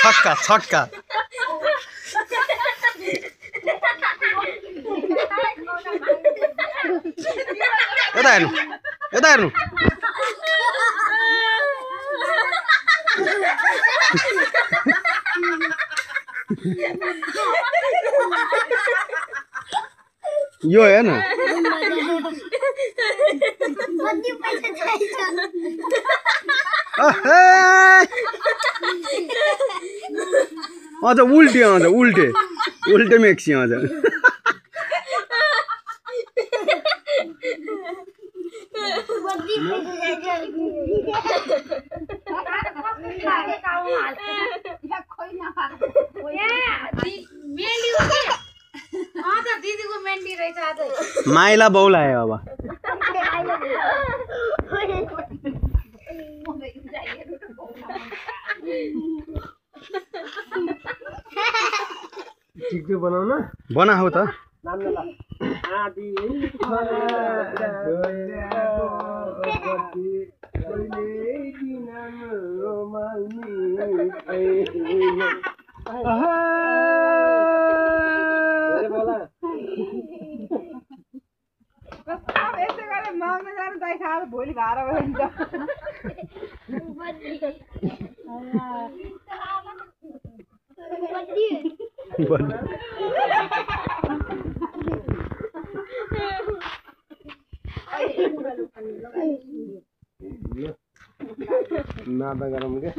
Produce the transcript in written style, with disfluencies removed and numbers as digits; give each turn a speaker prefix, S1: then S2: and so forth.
S1: छक्का छक्का यता हेर्नु यता हेर्नु यो हेर्न अझ उल्टे अझ उल्टे उल्टे मेक्सी अझ माइला बौला है अब
S2: टिकटक बनाऊ न
S1: बना हो त
S3: भोलि भाडा भइन्छ
S2: नाता गरौँ के